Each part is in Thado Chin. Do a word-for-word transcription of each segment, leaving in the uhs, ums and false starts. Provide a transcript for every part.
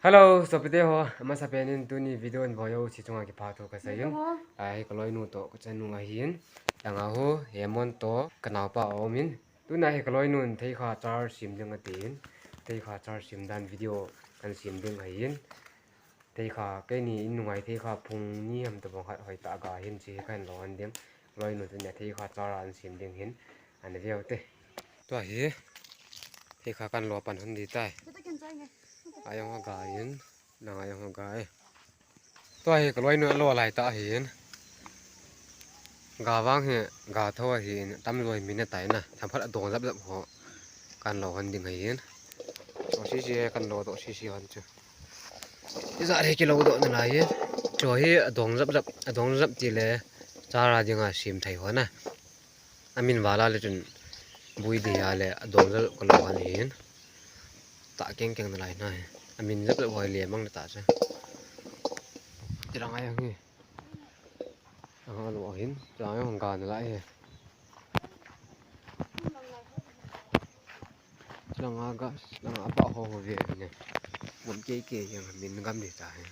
Hello, sopite ho, amasapen in tuni video in voi ho, hiche chunga kipathu kasei in. Hello. Ahi kaloinu toh, kachanu ahin. Langa ho, Hemon toh, kanaopa aumin. Tuna hi kaloinun theikha char sem ding atin. Theikha char sem dan video kan sem ding ahin. Theikha, keini in nungai theikha phung ni ham tabang khat hoitah aga hin hiche hi kahin lo hon ding. Kaloinu tuni theikha char ahin sem ding hin. Ana veu te. Tua hi. Theikha kan lo pan hon ding tai. Ayong aga in. Nang ayong aga e. Tua hi kaloinu alo lai tah ahin. Ga vang hi, ga tho ahin, tamjo hi min atai na. Thamphat adong jap jap ho. Kan lo hon ding ahin. Toh sisi kan lo toh sisi hon chu. Ijat hi kilo doh nalai hi. Chu hi adong jap jap, adong jap tile. Char a dinga sem thei ho na. Amin vala le chun bui dia le adong jap kalo hon ahin. Tah keng keng nalai na hi. Amin jap jap ho le mang le ta cha. Chirang ai hi. Aha, lo hin, chang hung ga nalai hi. Langa ga, langa ba ho ho ve ne. Gam kei kei jeng min gam ni ta hi.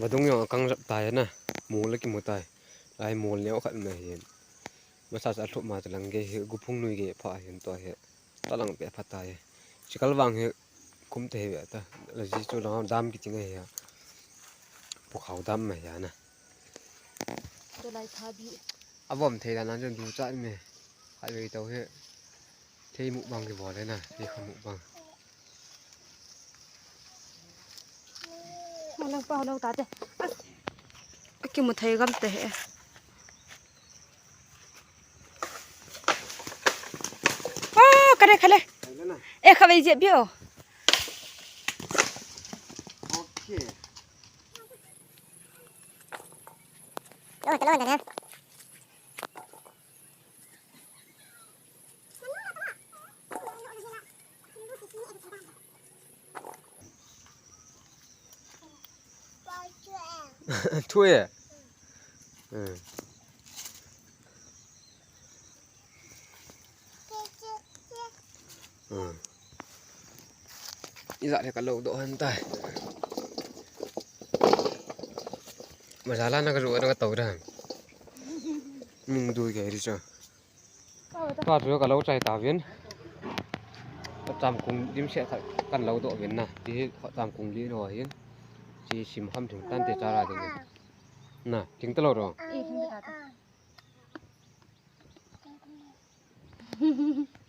Vadung jong akang jap tai na. Mol le kimu tai. Lai mol neo khat na hi. Masa sa lhup ma talang gei hi, guphung nui gei pha hin tua hi. Talang pe pha tai. Chikal vang hi kum te hi ve ta. La ji chu la dam kiching hi ya. Pu khau dam ma ya na. Tulai thabi. Avom thei dan a chun ducha me. Khatvei tou hi. Thei mukbang kibol le na, thei kha mukbang. Holo pa, holo ta te. As. Akimu thei gam te he. Oh, kare, kare. Khatvei na. E, khatvei je bio. Okay. Lo, lo, lo. Thu e. Hmm. Hmm. Ijat le kalo doh hon tai. Masala na karu na kato da. Min dui ke ri cho. Tua chu kalo chai tauvin. Cham kung dim se khat kan lo doh uvin na. Ti cham kung li lo hin. Chi sim ham thing tan te chara ding. Na, thing ta lo ro.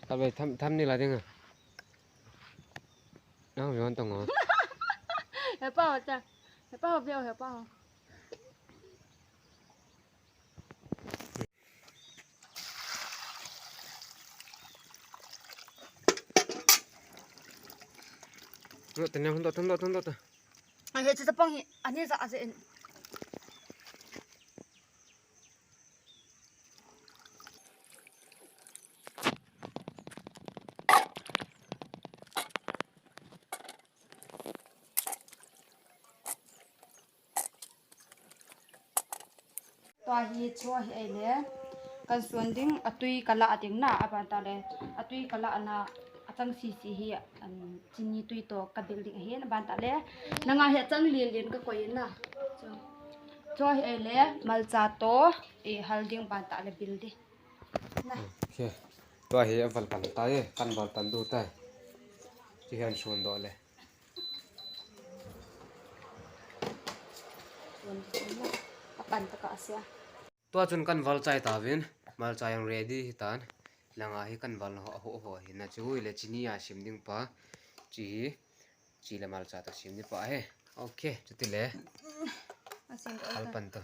Khatvei tham, tham ni la ding a. Nang view hon tong o. He pa ho cha. He pa ho view he pa ho. Lo, tanya hon to, hon to, hon to. Ai, he cha pang hi, ani za a je in. Tua hi cho hi ei le. Kan suan ding atui kala ding na, aban ta le. Atui kala na achang sisi hi, an chini tui to kabil ding ahin, aban ta le. Nanga hi achang lien lien kakoi na. Cho. Cho hi ei le, malcha to, e hal ding ban ta le bil ding. Na. Okay. Tua hi aval pan tai, kan val pan du tai. Chi hian suan doh le. Suan ding na. Apan ta ka asia. Tua chun kan val chai tauvin, malcha jong ready hi tan. Langa hi kan val ho, ho, ho hi na chu le chini a sim ding pa. Chi hi, chi le malcha to sim ding pa he. Okay, chuti le. Asim to. Hal pan to.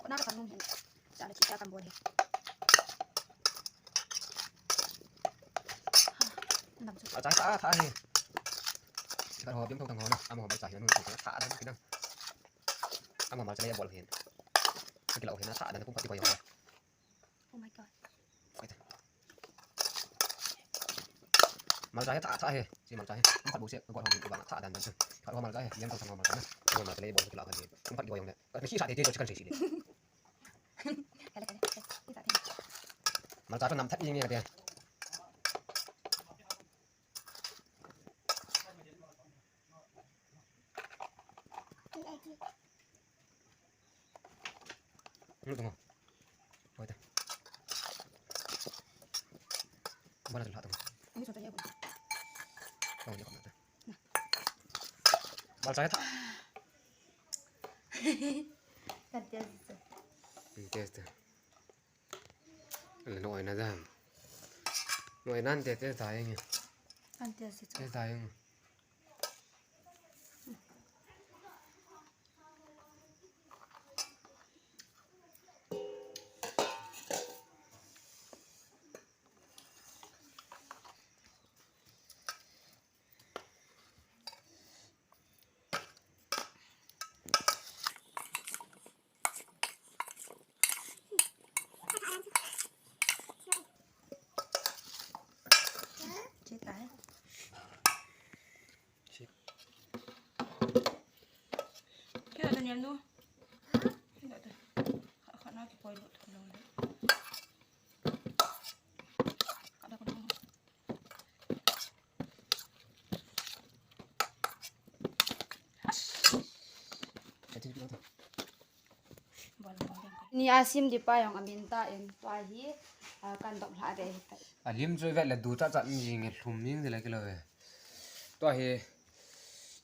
Kona ka panung hin. Cha le chi cha kan bol hi. Ha, nam chu. Acha ta ta ni. Ka ho bim thong thong ho na. Amo ho mai cha hin nu ta ta dan ki dan. Amo ma cha le bol hin. Ki lo hin ta dan kum ka ti ko yo. Oh my God. Malcha hi tha tha hi. Chi malcha hi. Kum khat bu se, ko hong ba tha dan dan. Khat ho malcha hi, yang ko sang malcha na. Ko malcha le bo ki la khan hi. Kum khat ki bo yong le. Ka ni sa te te ko kan se si le. Malcha chu nam thet jing e kati. Lut tung. Hoi ta. Bala lut tung. Ni so ta ya. Bala sa ta. Kan test. Kan test. Loi na dam. Loi nan te te ta yeng. Kan test. Te ta yeng. Che tai. Che. Kya ta niam nu? Kya ta? Kha, kha na ki poi lo, lo. Kha da ko. Ni a sim di pa jong amin ta in tua hi, ah, kan dok hla ve hi ta. A lim chu vet le du cha cha ni jing e, lhum jing le kilo ve. Tua hi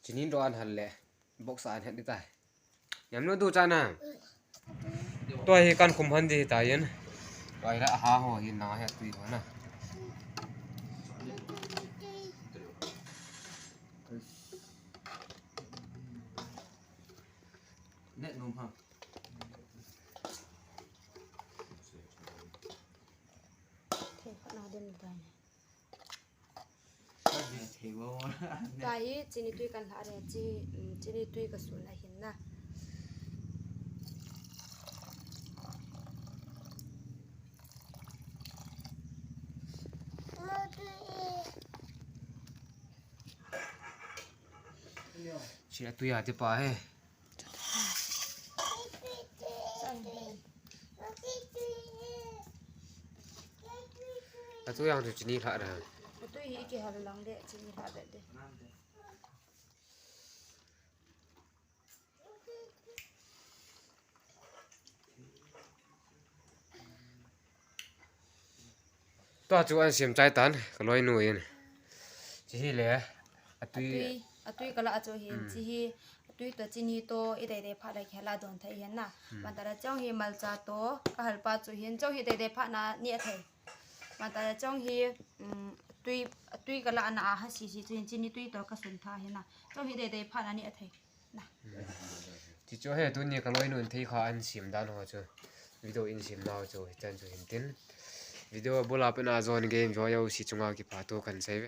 chini do an hal le box an het di ta. Niam nu du cha na. Tua hi kan khum han di ta yen. Tua hi la ha ho hi na he tui ho na. Net nom ha. Thei khat na den dai. Thei bo. Tua hi chini tui kan hla re, chi, um, chini tui ka sun ahin na. Chi a tui a ti pa he. A tui ang chu chini hla da. A tui hi ki hal lang de, chini hla de de. Tua chu an sim chai tan, ka loi nu in. Chi hi le, a tui. A tui, a tui ka la a chu hin, hmm, chi hi, a tui to chini to, i dei dei pha la ki la don thei hin na. Hmm. Mantara chong hi malcha to, ka hal pa chu hin, chong hi dei dei pha na ni a thei. Mantara chong hi, um, tui, a tui ka la na a ha si si chu hin, chini tui to ka sun tha hin na. Chong hi dei dei pha na ni a thei. Na. Chi chu he tuni ka loi nun thei kha an sim dan ho chu. Video in sim nau chu, hi chan chu hin tin. Video bula pena jon game jo yo si chunga ki pa tu kan sei ve.